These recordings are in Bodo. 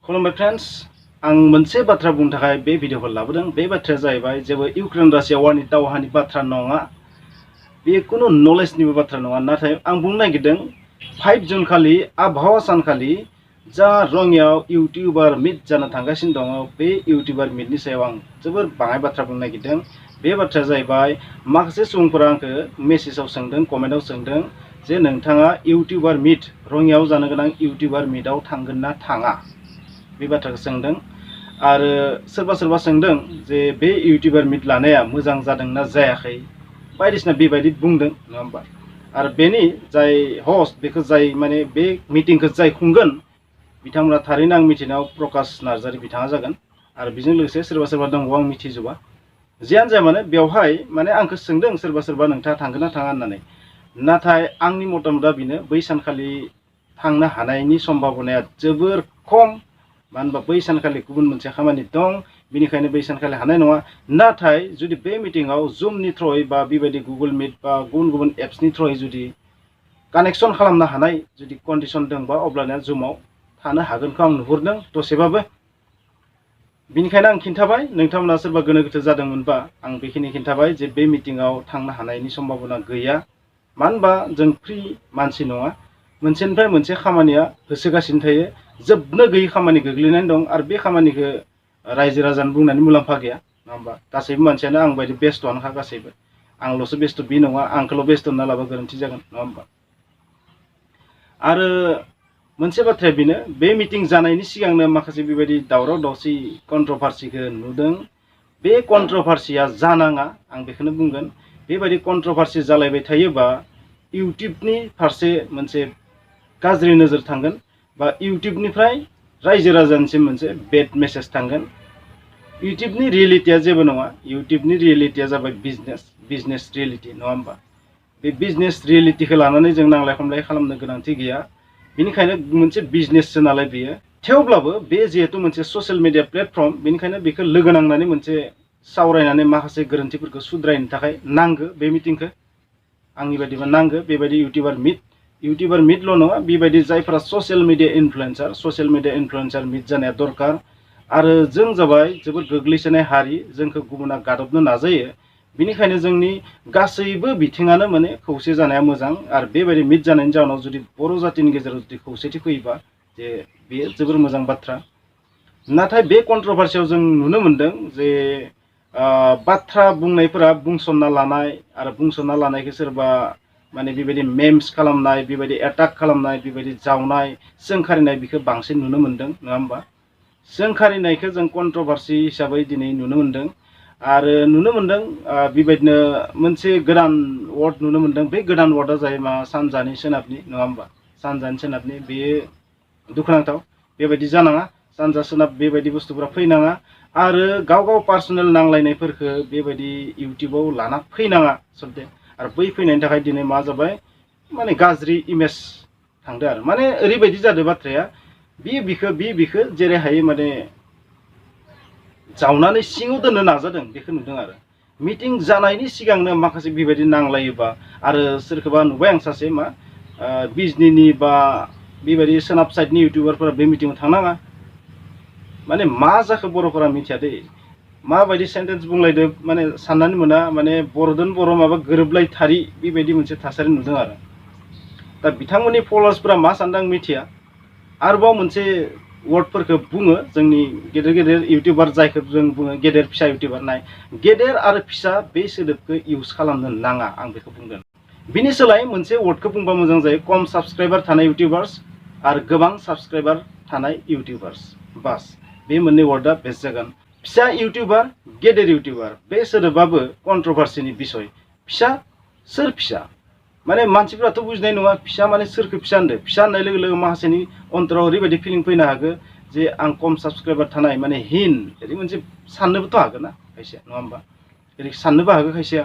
खुलुमबाय फ्रेंड्स आं मोनसे बाथ्रा बुंनो थाखाय बे भिडिअखौ लाबोदों। बे बाथ्राया जाहैबाय जेबो इउक्रेन रासिया वारनि दावहानि बाथ्रा नङा, बे कुनु नलेजनिबो बाथ्रा नङा। नाथाय आं बुंनो नागिरदों 5 जुन खालि आबहावा सानखालि जा रङियाव इउटिउबार मिट जानो थांगासिनो दङ, बे इउटिउबार मिटनि सायाव आं जोबोर बाङाय बाथ्रा बुंनो नागिरदों। बे बाथ्राया जाहैबाय माखासे सुबुंफोरा आंखौ मेसेजाव सोंदों, कमेन्टआव सोंदों जे नोंथाङा इउटिउबार मिट रङियाव जानो गोनां इउटिउबार मिटआव थांगोन ना थाङा, बे बाथ्राखौ सोंदों। आरो सोरबा सोरबा सोंदों जे बे इउटिउबार मिट लानाया मोजां जादोंना जायाखै, बायदिसिना बेबायदि बुंदों नङा होमबा। आरो बेनि जाय हस्ट, बेखौ जाय माने बे मिटिंखौ जाय खुंगोन, बिथांमोना थारैनो आं मिथिनायाव प्रकाश नार्जारी बिथाङा जागोन। आरो बेजों लोगोसे सोरबा सोरबा दंबावो, आं मिथिजोबा। जियानो जाया माने बेवहाय माने आंखौ सोंदों सोरबा सोरबा नोंथाङा थांगोन ना थाङा होननानै। नाथाय आंनि मतामतआ बेनो, बै सानखालि थांनो हानायनि सम्भाबनाया जोबोर खम। मानो होनबा बै सानखालि गुबुन मोनसे खामानि दं, बेनिखायनो बै सानखालि हानाय नङा। नाथाय जुदि बे मिटिंआव जुमनि थ्रुयै बा बेबायदि गुगोल मिट बा गुबुन गुबुन एप्सनि थ्रुयै जुदि कानेक्सन खालामनो हानाय जुदि कन्डिसन दंबा, अब्लाना जुमाव थानो हागोनखौ आं नुहुरदों दसेबाबो। बेनिखायनो आं खिन्थाबाय, नोंथांमोना सोरबा गोनो गोथो जादोंमोनबा आं बेखिनि खिन्थाबाय जे बे मिटिंआव थांनो हानायनि सम्भाबना गैया। मानो होनबा जों फ्रि मानसि नङा, मोनसेनिफ्राय मोनसे खामानिया होसोगासिनो थायो, जोबनो गैयै खामानि गोग्लैनानै दं। आरो बे खामानिखौ रायजो राजानो बुंनानै मुलाम्फा गैया नङा होमबा। गासैबो मानसियानो आं बायदि बेस्थ'आनोखा, गासैबो आंल'सो बेस्थ' बे नङा, आंखौल' बेस्थ' होनना लाबा गोरोन्थि जागोन नङा होमबा। आरो मोनसे बाथ्राया बेनो, बे मिटिं जानायनि सिगांनो माखासे बेबायदि दावराव दावसि कन्ट्रभार्सिखौ नुदों। बे कन्ट्रभार्सिया जानाङा, आं बेखौनो बुंगोन। बेबायदि कन्ट्रभार्सि जालायबाय थायोबा इउटिउबनि फारसे मोनसे गाज्रि नोजोर थांगोन, बा इउटिउबनिफ्राय रायजो राजानिसिम मोनसे बेड मेसेज थांगोन। इउटिउबनि रियेलिटिया जेबो नङा, इउटिउबनि रियेलिटिया जाबाय बिजनेस रियेलिटि नङा होमबा। बे बिजनेस रियेलिटिखौ लानानै जों नांलाय खमलाय खालामनो गोनांथि गैया। बेनिखायनो मोनसे बिजनेससो नालाय बेयो। थेवब्लाबो बे जिहेतु मोनसे ससियेल मिडिया प्लेटफर्म, बेनिखायनो बेखौ लोगो नांनानै मोनसे सावरायनानै माखासे गोरोन्थिफोरखौ सुद्रायनो थाखाय नांगौ बे मिटिंखौ। आंनि बायदिबा नांगौ बेबायदि इउटिउबार मिटल' नङा, बेबायदि जायफोरा ससियेल मिडिया इनफ्लुएन्सार मिट जानाया दरकार। आरो जों जाबाय जोबोद गोग्लैसोनाय हारि, जोंखौ गुबुना गादबनो नाजायो। बेनिखायनो जोंनि गासैबो बिथिङानो माने खौसे जानाया मोजां। आरो बेबायदि मिट जानायनि जाउनाव जुदि बर' जातिनि गेजेराव जुदि खौसेथि फैयोबा, जे बेयो जोबोर मोजां बाथ्रा। नाथाय बे कन्ट्रभार्सियाव जों नुनो मोनदों जे बाथ्रा बुंनायफोरा बुंसनना लानाय, आरो बुंसनना लानायखौ सोरबा माने बेबायदि मेम्स खालामनाय, बेबायदि एटाक खालामनाय, बेबायदि जावनाय सोंखारिनाय, बेखौ बांसिन नुनो मोनदों नङा होमबा। सोंखारिनायखौ जों कन्ट्रभार्सि हिसाबै दिनै नुनो मोनदों। आरो नुनो मोनदों बेबायदिनो मोनसे गोदान वार्ड नुनो मोनदों। बे गोदान वार्डआ जाहैबाय मा, सानजानि सोनाबनि नङा होमबा। सानजानि सोनाबनि, बेयो दुखुनांथाव। बेबायदि जानाङा, सानजा सोनाब बेबायदि बुस्थुफोरा फैनाङा। आरो गाव गाव पार्सनेल नांलायनायफोरखौ बेबायदि इउटिउबाव लाना फैनाङा आसलते। आरो बै फैनायनि थाखाय दिनै मा जाबाय, माने गाज्रि इमेज थांदो। आरो माने ओरैबायदि जादों बाथ्राया, बिखौ जेरै हायो माने जावनानै सिङाव दोननो नाजादों, बेखौ नुदों। आरो मिटिं जानायनि सिगांनो माखासे बेबायदि नांलायोबा, आरो सोरखौबा नुबाय आं सासे मा बिजनिनि बा बेबायदि सोनाब साइडनि इउटिउबारफोरा बे मिटिङाव थांनाङा। माने मा जाखो बर'फोरा मिथिया दै, माबायदि सेन्टेन्स बुंलायदो माने साननानै मोना। माने बर'जों बर' माबा गोरोबलायथारि बेबायदि मोनसे थासारि नुदों। आरो दा बिथांमोननि फलोवार्सफोरा मा सानदों आं मिथिया। आरोबाव मोनसे वार्डफोरखौ बुङो जोंनि गेदेर गेदेर इउटिउबार, जायखौ जों बुङो गेदेर फिसा इउटिउबार। नाय, गेदेर आरो फिसा बे सोदोबखौ इउज खालामनो नाङा, आं बेखौ बुंगोन। बिनि सोलाय मोनसे वार्डखौ बुंबा मोजां जायो, खम साबस्क्राइबार थानाय इउटिउबार्स आरो गोबां साबस्क्राइबार थानाय इउटिउबार्स। बास, बे मोननै वार्डआ बेस्ट जागोन। फिसा इउटिउबार, गेदेर इउटिउबार, बे सोदोबाबो कन्ट्रभार्सिनि बिसय। फिसा, सोर फिसा? माने मानसिफ्राथ' बुजिनाय नङा, फिसा माने सोरखौ फिसा होनदो। फिसा होननाय लोगो लोगो माखासेनि अन्तराव ओरैबायदि फिलिं फैनो हागौ जे आं खम साबस्क्राइबार थानाय माने हिन, ओरै मोनसे साननोबोथ' हागोन ना खायसेया नङा होमबा। ओरै साननोबो हागौ खायसेया।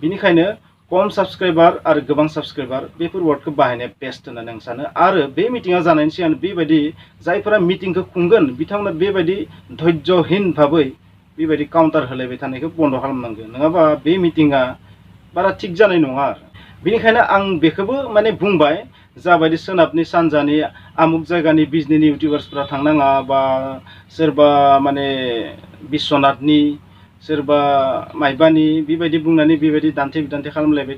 बिनिखायनो खम साबस्क्राइबार आरो गोबां साबस्क्राइबार, बेफोर वार्डखौ बाहायनाया बेस्ट होननानै आं सानो। आरो बे मिटिङा जानायनि सिगां बेबायदि जायफोरा मिटिंखौ खुंगोन, बिथांमोना बेबायदि धैर्यहीन भाबै बेबायदि काउन्टार होलायबाय थानायखौ बन्द' खालामनांगौ, नङाबा बे मिटिङा बारा थिग जानाय नङा। आरो बेनिखायनो आं बेखौबो माने बुंबाय जाबायदि सोनाबनि सानजानि आमुक जायगानि बिजनीनि इउटिउबार्सफोरा थांनाङा बा सोरबा माने बिश्वनाथनि सोरबा माइबानि बेबायदि बुंनानै बेबायदि दान्थे बिदान्थे खालामलायबाय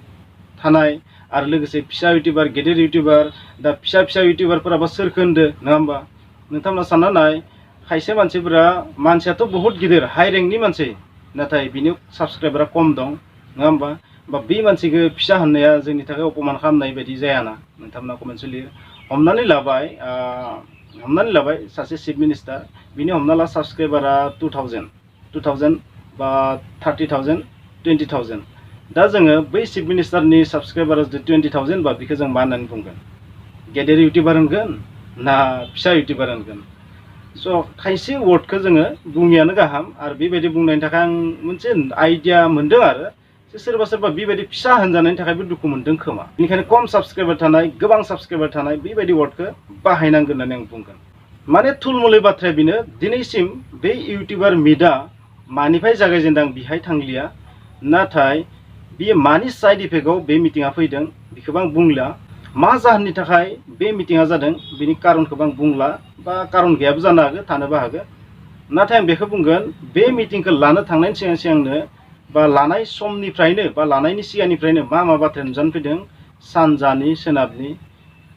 थानाय आरो लोगोसे फिसा इउटिउबार गेदेर इउटिउबार दा फिसा इउटिउबारफोराबा सोरखो होनदो नङा होमबा नोंथांमोना सानना नाय खायसे मानसिफोरा मानसियाथ' बहुत गिदिर हाइ रेंकनि मानसि नाथाय बिनि साबस्क्राइबारा खम दं नङा होमबा बा बे मानसिखौ फिसा होननाया जोंनि थाखाय अपमान खालामनाय बायदि जायाना नोंथांमोना कमेन्ट लिरो हमनानै लाबाय सासे चिफ मिनिस्टार बिनि हमना ला साबस्क्राइबारा 2000 बा 30,000 20,000 दा जोङो बै चिफ मिनिस्टारनि साबस्क्राइबारा जुदि 20,000 बा बेखौ जों मा होननानै बुंगोन गेदेर इउटिउबार होनगोन ना फिसा इउटिउबार होनगोन स' खायसे वर्डखौ जोङो बुङियानो गाहाम आरो बेबायदि बुंनायनि थाखाय आं मोनसे आइडिया मोन्दों आरो सोरबा बेबायदि फिसा होनजानायनि थाखायबो दुखु मोन्दों खोमा बेनिखायनो खम साबस्क्राइबार थानाय गोबां साबस्क्राइबार थानाय बेबायदि वर्डखौ बाहायनांगोन होननानै आं बुंगोन माने थुलमुलै बाथ्राया बेनो दिनैसिम बे इउटिउबार मिटआ मानिफ्राय जागायजेनदों बिहाय थांलिया नाथाय बियो मानि साइड इफेक्टआव बे मिटिङा फैदों बेखौबो आं बुंला मा जाहोननि थाखाय बे मिटिङा जादों बेनि कारनखौबो आं बुंला बा कारन गैयाबो जानो हागौ थानोबो हागौ नाथाय आं बेखौ बुंगोन बे मिटिंखौ लानो थांनायनि सिगांनो बा लानाय समनिफ्रायनो बा लानायनि सिगांनिफ्रायनो मा बाथ्रा नुजानो फैदों सानजानि सोनाबनि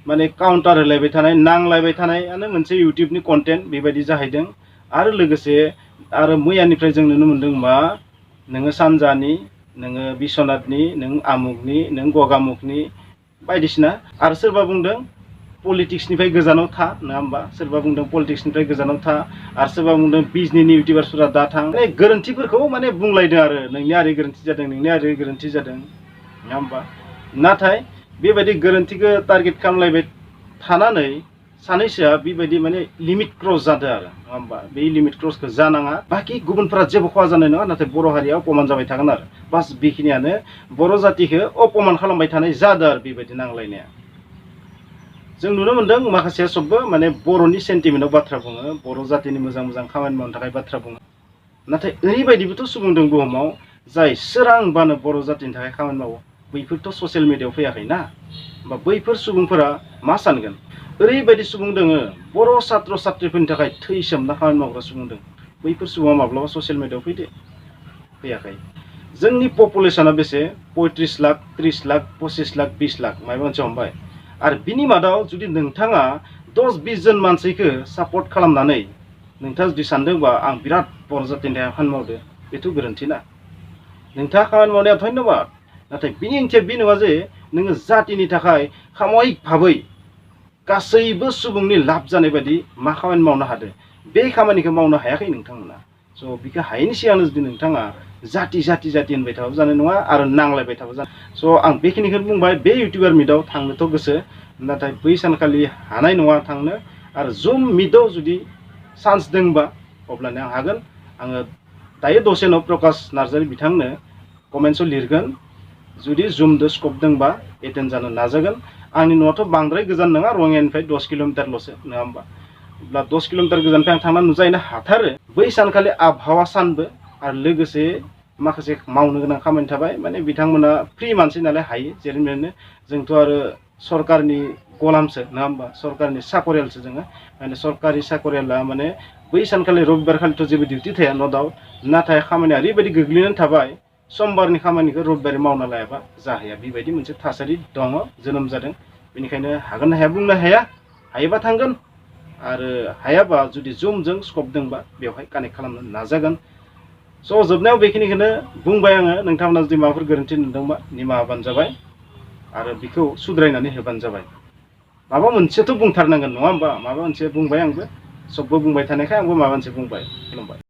माने काउन्टार होलायबाय थानाय नांलायबाय थानायानो मोनसे इउटिउबनि कन्टेन्ट बेबायदि जाहैदों आरो लोगोसे आरो मैयानिफ्राय जों नुनो मोन्दों मा नोङो सानजानि नोङो बिश्वनाथनि नों आमुकनि नों गगामुखनि बायदिसिना आरो सोरबा बुंदों पलिटिक्सनिफ्राय गोजानाव था नङा होमबा सोरबा बुंदों पलिटिक्सनिफ्राय गोजानाव था आरो सोरबा बुंदों बिजनीनि इउटिउबार्सफोरा दा थां माने गोरोन्थिफोरखौ माने बुंलायदों आरो नोंनिया ओरै गोरोन्थि जादों नोंनिया ओरै गोरोन्थि जादों नङा होमबा नाथाय बेबायदि गोरोन्थिखौ टारगेट खालामलायबाय थानानै सानैसोआ बेबायदि माने लिमिट क्रस जादों आरो नङा होमबा बे लिमिट क्रसखौ जानाङा बाखि गुबुनफोरा जेबो खहा जानाय नङा नाथाय बर' हारिया अपमान जाबाय थागोन आरो बास बेखिनियानो बर' जातिखौ अपमान खालामबाय थानाय जादों आरो बेबायदि नांलायनाया जों नुनो मोन्दों माखासेया सबबो माने बर'नि सेन्टिमेन्टआव बाथ्रा बुङो बर' जातिनि मोजां खामानि मावनो थाखाय बाथ्रा बुङो नाथाय ओरैबायदिबोथ' सुबुं दं बुहुमाव जाय सोरांबानो बर' जातिनि थाखाय खामानि मावो बैफोरथ' ससियेल मिडियायाव फैयाखैना होमबा बैफोर सुबुंफोरा मा सानगोन ओरैबायदि सुबुं दोङो बर' सात्र सात्रिफोरनि थाखाय थै सोमना खामानि मावग्रा सुबुं दं बैफोर सुबुङा माब्लाबा ससियेल मिडियायाव फैयाखै जोंनि पपुलेसना बेसे 35 लाख 30 लाख 25 लाख 20 लाख माबा मोनसे हमबाय आरो बिनि मादाव जुदि नोंथाङा 10-20 जन मानसिखौ सापर्ट खालामनानै नोंथाङा जुदि सानदोंबा आं बिराद बर' जातिनि थाखाय खामानि मावदो बेथ' गोरोन्थि ना नोंथाङा खामानि मावनाया धन्यबाद नाथाय बिनि ओंथिया बे नङा जे नोङो जातिनि थाखाय सामूहिक भाबै गासैबो सुबुंनि लाब जानाय बायदि मा खामानि मावनो हादों बे खामानिखौ मावनो हायाखै नोंथांमोना स' बेखौ हायैनि सिगांनो जुदि नोंथाङा जाति होनबाय थाबाबो जानाय नङा आरो नांलायबाय थाबाबो जानाय स' आं बेखिनिखौनो बुंबाय बे इउटिउबार मिटआव थांनोथ' गोसो नाथाय बै सानखालि हानाय नङा थांनो आरो जुम मिटआव जुदि चान्स दंबा अब्लानो आं हागोन आङो दायो दसे उनाव प्रकाश नार्जारी बिथांनो कमेन्ट्सआव लिरगोन जुदि जुमदो स्कप दंबा एटेन्ड जानो नाजागोन आंनि न'आथ' बांद्राय गोजान नङा रङियानिफ्राय 10 किल'मिटारल'सो नङा होमबा अब्ला 10 किल'मिटार गोजाननिफ्राय आं थांनानै नुजाहैनो हाथारो बै सानखालि आबहावा सानबो आरो लोगोसे माखासे मावनो गोनां खामानि थाबाय माने बिथांमोना फ्रि मानसि नालाय हायो जेरै मेरैनो जोंथ' आरो सरकारनि गलामसो नङा होमबा सरकारनि साकरियालसो जोङो माने सरकारि साकरियाला माने बै सानखालि रबिबार खालिथ' जेबो डिउटि थाया न' डाउट नाथाय खामानिया ओरैबायदि गोग्लैनानै थाबाय समबारनि खामानिखौ रबिबारै मावना लायाबा जाहैया बेबायदि मोनसे थासारि दङ जोनोम जादों बेनिखायनो हागोन ना हाया बुंनो हाया हायोबा थांगोन आरो हायाबा जुदि जुमजों स्कप दंबा बेवहाय कानेक्ट खालामनो नाजागोन स' जोबनायाव बेखिनिखौनो बुंबाय आङो नोंथांमोना जुदि माबाफोर गोरोन्थि नुदोंबा निमाहा होबानो जाबाय आरो बेखौ सुद्रायनानै होबानो जाबाय माबा मोनसेथ' बुंथारनांगोन नङा होमबा माबा मोनसे बुंबाय आंबो सबबो बुंबाय थानायखाय आंबो माबा मोनसे बुंबाय खुलुमबाय।